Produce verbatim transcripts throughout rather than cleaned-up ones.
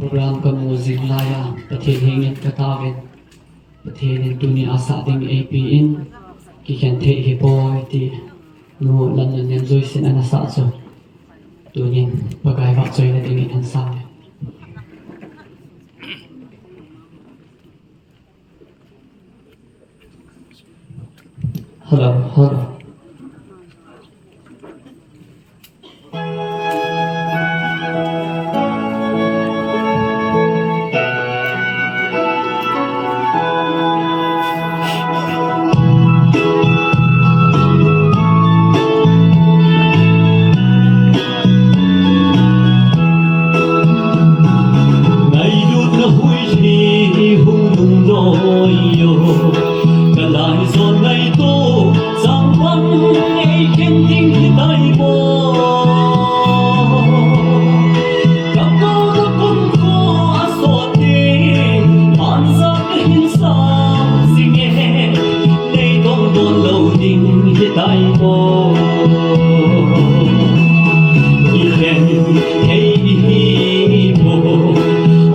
Program kamu jing laiya, Pathen henga kataovin, Pathen in tuni a sah ding eipeh in, kikhen thei hipoi ti, nu Lamnannem Joyce in ana sah chu. Tunin Pakai vahchoina dingin ana sang e. Hello, hello. Ngailutna huihi hung lungloi o, ka laijon ngaito, changpan eikhen ding hitai mo. Ka kauna kum khu asot ding, mansa kahin sang jing e. Nei dong don lou ding hitai mo. Ikhen thei ihi mo,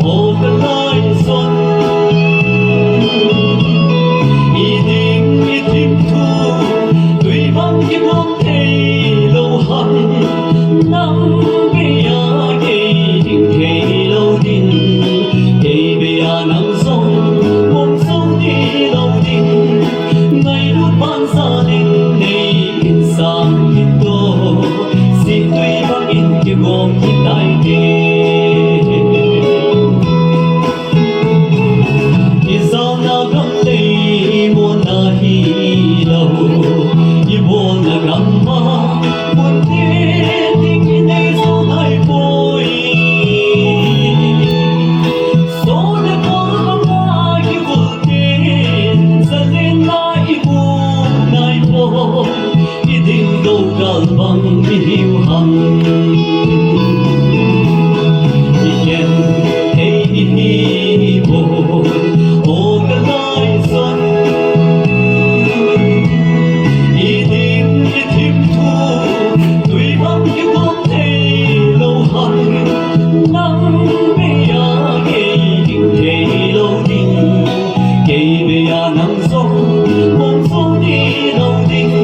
o ka laijon. Iding ithim thu, tui bang kigong thei lou ham. Nang bei a kei ding thei lou ding, kei bei a nang jong mong jou ni lou ding. Ngailut bansa ding nei insang kit o, situi bangin kigong kit tai te. Ijaona gam lei mona hilou, ibolna gam ma mun te ding inei jou nai poi. Sole kol banga kivul te, zalen na ibu nai poi. Iding dou kal bang ihiu ham. Ikhen thei ihi mo, o ka laijon. Iding ithim thu, tui bang kigong thei lou ham. Nang bei a kei ding thei lou ding, kei bei a nang jong mong jou ni lou ding.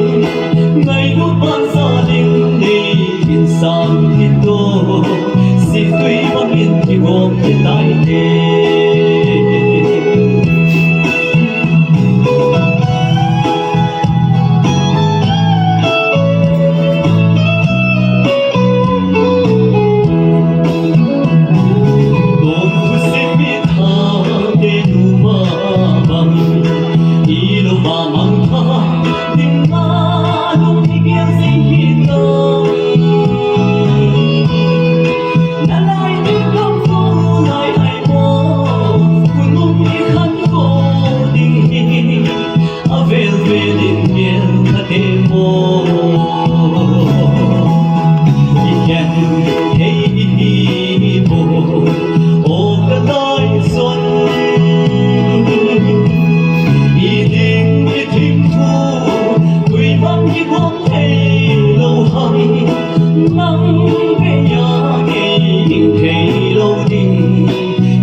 Ngailut bansa ding nei insang kit o, situi bangin kigong kit tai te. Avel vel in gel kha te mo. Ikhen thei ihi mo, o ka laijon. Iding ithim thu, tui bang kigong thei lou ham. Nang bei a kei ding thei lou ding,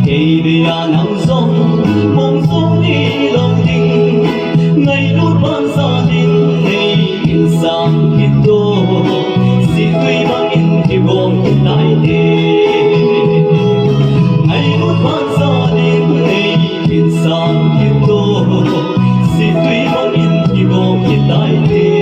kei bei a nang jong mong jou ni lou ding. Ngailut bansa ding nei insang kit o, situi bangin kigong kit tai te. Ngailut bansa ding nei insang kit o, situi bangin kigong kit tai te.